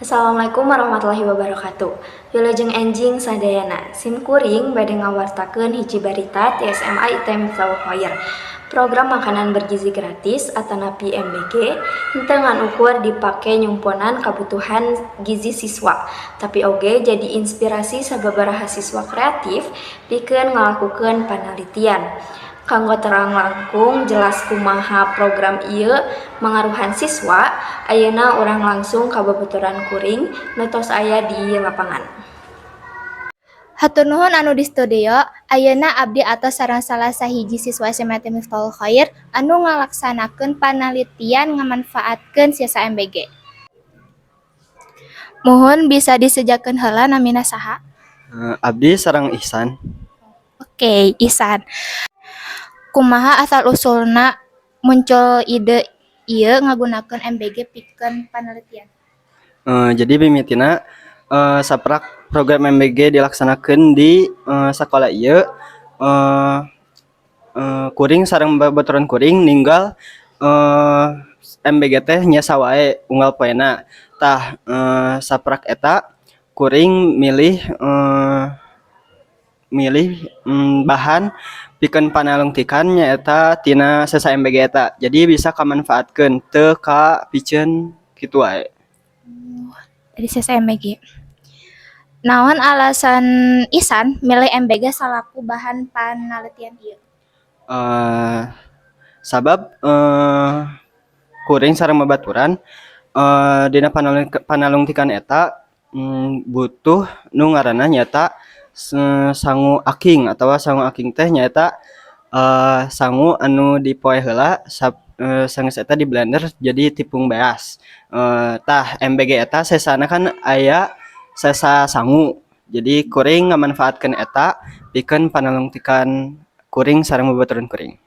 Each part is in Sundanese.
Assalamualaikum warahmatullahi wabarakatuh. Wilujeng enjing sadayana. Sim kuring bade ngawartakeun hiji barita ti SMA IT Miftahul Khair. Program makanan bergizi gratis atanapi MBG henteu ngan ukur dipake nyumponan kabutuhan gizi siswa, tapi oge jadi inspirasi sababaraha siswa kreatif pikeun ngalakukeun panalitian. Kanggo terang langkung jelas kumaha program ieu mangaruhan siswa, ayeuna urang langsung ka babaturan kuring nu tos aya di lapangan. Hatur nuhun anu di studio, ayeuna abdi atos sareng salah sahiji siswa SMA IT Miftahul Khair anu ngalaksanakeun panalitian ngamanfaatkeun sisa MBG. Muhun bisa disejakeun heula namina saha? Abdi sareng Ihsan. Oke, Ihsan. Kumaha asal usulna muncul ide ieu ngagunakeun MBG pikeun panelitian? Jadi mimitina saprak program MBG dilaksanakeun di sakola ieu, kuring sareng babaturan kuring ninggal MBG teh nyesa wae unggal poena. Tah, saprak eta kuring milih bahan pikeun panalungtikan nyaeta tina sesa MBG eta. Jadi bisa kamanfaatkeun, teu kapiceun kitu wae. Dari sesa MBG. Naon alasan Ihsan milih MBG salaku bahan panalitian ieu? Sabab kuring sareng babaturan dina panalungtikan eta butuh nu ngaranna nyaeta sangu aking, atawa sangu aking teh nyaeta sangu anu dipoe heula, sanggeus eta di blender jadi tipung beas. Tah, MBG eta sesana kan aya sesa sangu, jadi kuring ngamanfaatkeun eta pikeun panalungtikan kuring sareng babaturan kuring.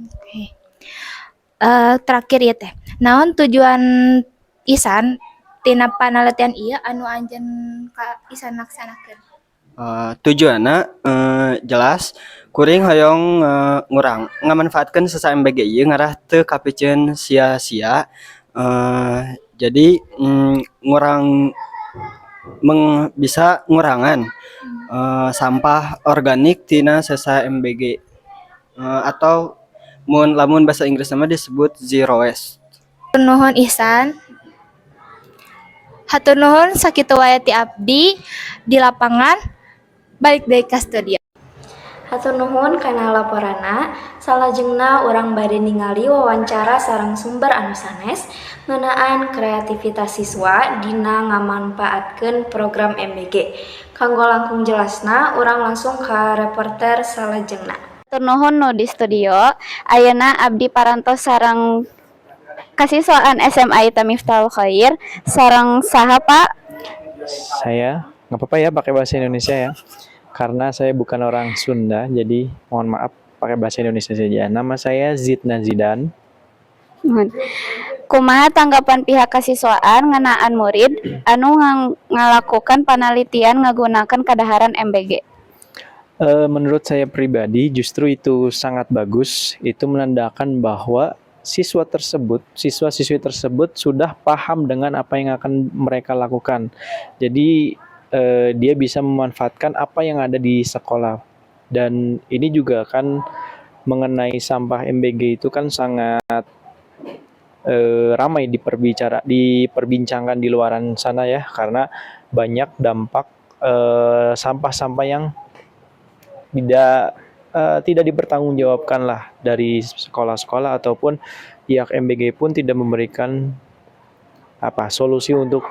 Oke. Terakhir ieu teh, naon tujuan Ihsan tina panalitian ieu anu anjeun ka Ihsan laksanakeun? Tujuanna jelas kuring hoyong ngurang ngamanfaatkeun sesa MBG ieu ngarah teu kapiceun sia-sia, jadi ngurang bisa ngurangan sampah organik tina sesa MBG, atau mun lamun bahasa Inggrisna mah disebut zero waste. Nuhun, Ihsan. Hatur nuhun, sakitu wae ti abdi di lapangan, balik deui ka studio. Hatur nuhun kana laporanna. Salajengna urang bade ningali wawancara sareng sumber anu sanes ngeunaan kreativitas siswa dina ngamanfaatkeun program MBG. Kanggo langkung jelasna, urang langsung ka reporter salajengna. Hatur nuhun nu di studio. Ayeuna abdi parantos sareng kasiswaan SMA IT Miftahul Khair. Sareng saha, Pak? Saya nggak apa-apa ya pakai bahasa Indonesia ya. Karena saya bukan orang Sunda, jadi mohon maaf pakai bahasa Indonesia saja. Nama saya Zidna Zidan. Nuhun. Kumaha tanggapan pihak kasiswaan ngeunaan murid anu ngalakukan panalitian ngagunakan kadaharan MBG? Menurut saya pribadi justru itu sangat bagus. Itu menandakan bahwa siswa tersebut, siswa-siswi tersebut sudah paham dengan apa yang akan mereka lakukan. Jadi dia bisa memanfaatkan apa yang ada di sekolah. Dan ini juga kan mengenai sampah MBG itu kan sangat ramai diperbincangkan di luaran sana ya, karena banyak dampak sampah-sampah yang tidak dipertanggungjawabkan lah dari sekolah-sekolah ataupun pihak MBG pun tidak memberikan apa solusi untuk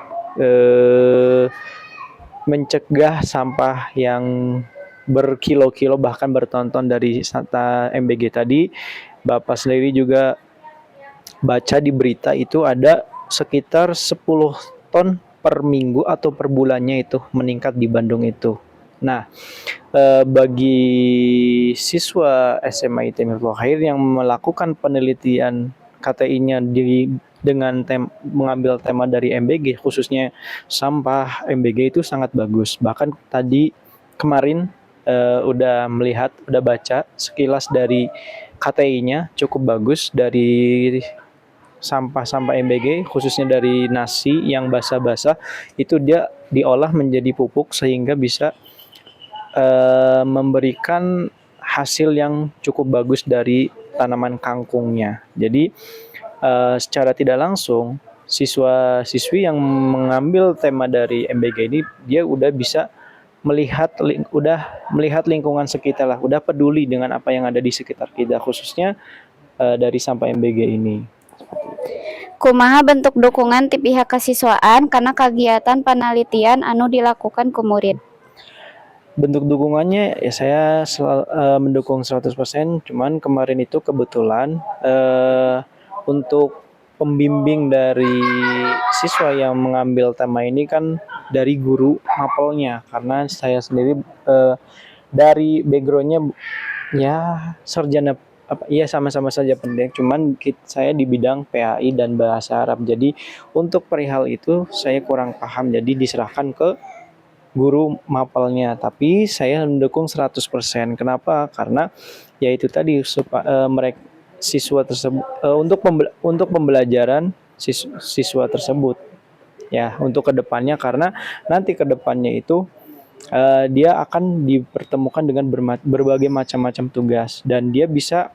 mencegah sampah yang berkilo-kilo bahkan berton-ton dari MBG tadi. Bapak sendiri juga baca di berita itu ada sekitar 10 ton per minggu atau per bulannya itu meningkat di Bandung itu. Nah, bagi siswa SMA IT Miftahul Khair yang melakukan penelitian KTI-nya dengan mengambil tema dari MBG, khususnya sampah MBG, itu sangat bagus. Bahkan tadi kemarin udah melihat, udah baca sekilas dari KTI-nya cukup bagus dari sampah-sampah MBG, khususnya dari nasi yang basah-basah, itu dia diolah menjadi pupuk sehingga bisa memberikan hasil yang cukup bagus dari tanaman kangkungnya. Jadi secara tidak langsung siswa-siswi yang mengambil tema dari MBG ini dia udah bisa melihat udah melihat lingkungan sekitar lah, udah peduli dengan apa yang ada di sekitar kita, khususnya dari sampah MBG ini. Kumaha bentuk dukungan ti pihak kasiswaan kana kagiatan panalitian anu dilakukan ku murid? Bentuk dukungannya ya saya mendukung 100%, cuman kemarin itu kebetulan untuk pembimbing dari siswa yang mengambil tema ini kan dari guru mapelnya, karena saya sendiri dari backgroundnya ya sarjana apa iya, sama-sama saja pendek, cuman saya di bidang PAI dan bahasa Arab. Jadi untuk perihal itu saya kurang paham, jadi diserahkan ke guru mapelnya, tapi saya mendukung 100%. Kenapa? Karena ya itu tadi, mereka siswa tersebut untuk pembelajaran siswa tersebut ya untuk kedepannya, karena nanti kedepannya itu dia akan dipertemukan dengan berbagai macam-macam tugas dan dia bisa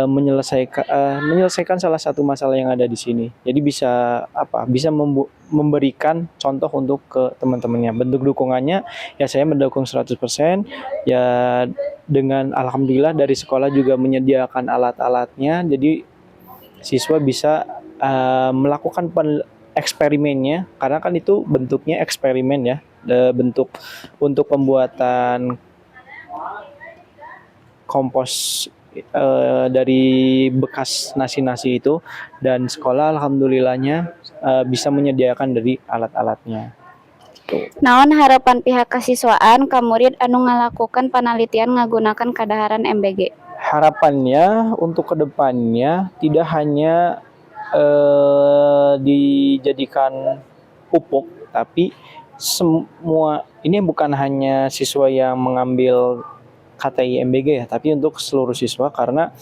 menyelesaikan salah satu masalah yang ada di sini. Jadi bisa apa? Bisa memberikan contoh untuk ke teman-temannya. Bentuk dukungannya ya saya mendukung 100% ya, dengan alhamdulillah dari sekolah juga menyediakan alat-alatnya. Jadi siswa bisa melakukan eksperimennya, karena kan itu bentuknya eksperimen ya, bentuk untuk pembuatan kompos dari bekas nasi-nasi itu, dan sekolah alhamdulillahnya bisa menyediakan dari alat-alatnya. Tuh. Naon harapan pihak kasiswaan ka murid anu ngalakukan panalitian ngagunakan kadaharan MBG? Harapannya untuk kedepannya tidak hanya dijadikan pupuk, tapi semua ini bukan hanya siswa yang mengambil KTI MBG ya, tapi untuk seluruh siswa, karena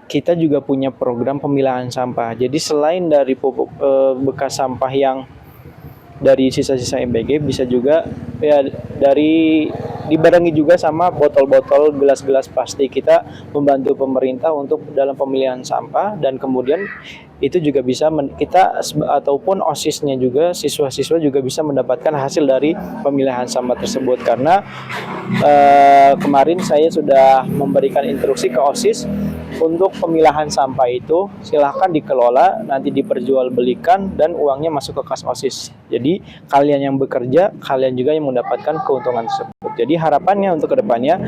kita juga punya program pemilahan sampah. Jadi selain dari pupuk bekas sampah yang dari sisa-sisa MBG, bisa juga ya dari dibarengi juga sama botol-botol, gelas-gelas plastik. Kita membantu pemerintah untuk dalam pemilihan sampah, dan kemudian itu juga bisa kita ataupun OSISnya juga, siswa-siswa juga bisa mendapatkan hasil dari pemilihan sampah tersebut, karena kemarin saya sudah memberikan instruksi ke OSIS untuk pemilahan sampah itu silahkan dikelola, nanti diperjualbelikan dan uangnya masuk ke kas OSIS. Jadi kalian yang bekerja, kalian juga yang mendapatkan keuntungan tersebut. Jadi harapannya untuk kedepannya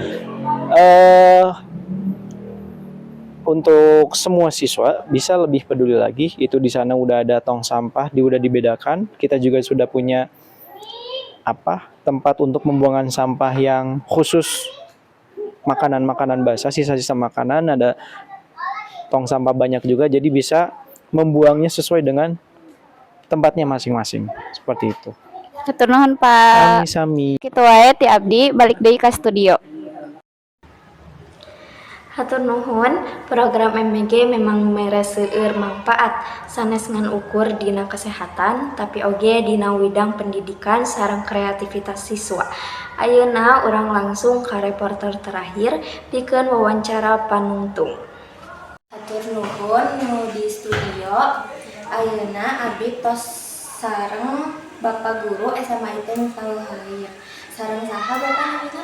untuk semua siswa bisa lebih peduli lagi. Itu di sana udah ada tong sampah, udah dibedakan. Kita juga sudah punya apa, tempat untuk pembuangan sampah yang khusus makanan-makanan basah, sisa-sisa makanan, ada tong sampah banyak juga, jadi bisa membuangnya sesuai dengan tempatnya masing-masing. Seperti itu. Hatur nuhun, Pak. Sami-sami. Kitu wae ti abdi, balik deui ka studio. Hatur nuhun, program MBG memang mere seueur mangpaat, sanes ngan ukur dina kesehatan, tapi oge dina widang pendidikan sareng kreativitas siswa. Ayeuna urang langsung ka reporter terakhir pikeun wawancara panungtung. Hatur nuhun nu di studio. Ayeuna abdi tos sareng Bapak Guru SMA IT Miftahul Khair. Sareng saha Bapak namina?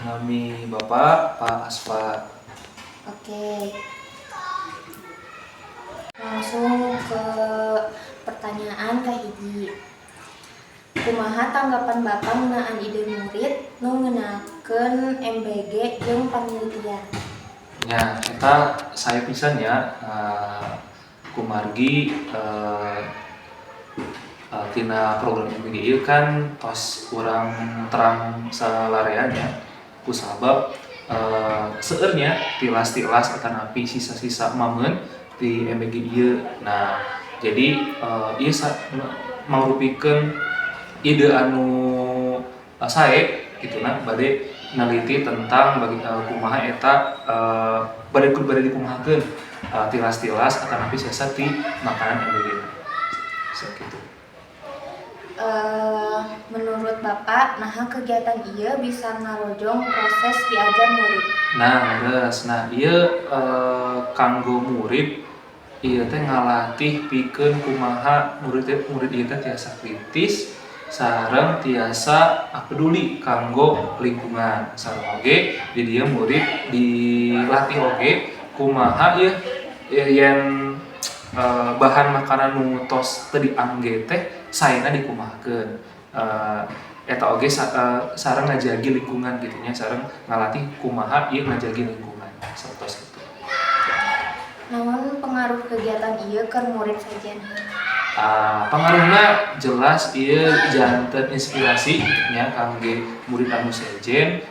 Nami Bapak Pak Asfa. Oke. Langsung ke pertanyaan kahiji. Kumaha tanggapan Bapak ngeunaan ide murid nu ngeunaakeun MBG jeung panelitian? Ya, eta sae pisan ya, kumargi tina program MBG ieu kan tos urang terang salarea nya, kusabab seueur nya tilas-tilas atanapi sisa-sisa mameun di MBG ieu. Nah, jadi ieu mangrupikeun ide anu sae gitu, nah bade Neliti tentang bagi kumaha eta bade bade dikumahakeun tilas-tilas atanapi sesa ti makanan MBG. Sakitu. Menurut Bapak, nah, kegiatan ieu bisa ngarojong proses diajar murid? Nah, leres. Nah, ieu kanggo murid ieu teh ngalatih pikeun kumaha murid murid ieu teh tiasa kritis sareng tiasa peduli kanggo lingkungan. Sareng oge di dieu murid dilatih oge kumaha ieu yen bahan makanan nu tos teu diangge teh saena dikumahakeun. Eta oge sareng ngajagi lingkungan gitu nya, sareng ngalatih kumaha ieu ngajagi lingkungan, sapertos kitu. Naon pengaruh kegiatan ieu keur murid sejen? Ah, pangaruhna jelas ieu janten inspirasi nya kangge murid anu sejen,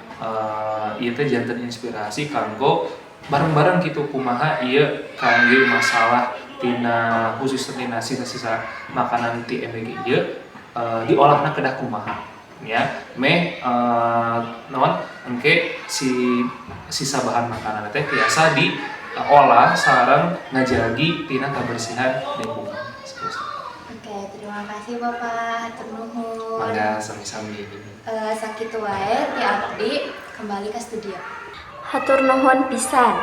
ieu teh janten inspirasi kanggo bareng-bareng kitu kumaha ieu kangge masalah tina khususna tina sisa-sisa makanan ti MBG ieu diolahna kedah kumaha nya, meh naon engke si sisa bahan makanan teh tiasa diolah sareng ngajagi tina kabersihan lingkungan. Oke, terima kasih Bapak. Hatur nuhun. Mangga, sami-sami. Sakitu wae ti abdi, kembali ke studio. Hatur nuhun pisan.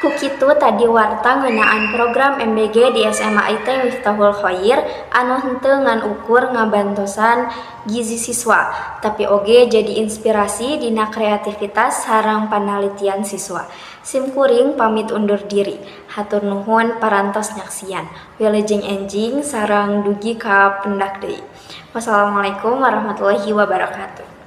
Ku kitu tadi warta ngeunaan program MBG di SMA IT Miftahul Khair anu henteu ngan ukur ngabantosan gizi siswa, tapi oge jadi inspirasi dina kreativitas sareng panalitian siswa. Sim kuring pamit undur diri. Hatur nuhun parantos nyaksian. Wilujeng enjing sareng dugi ka pendak deui. Wassalamualaikum warahmatullahi wabarakatuh.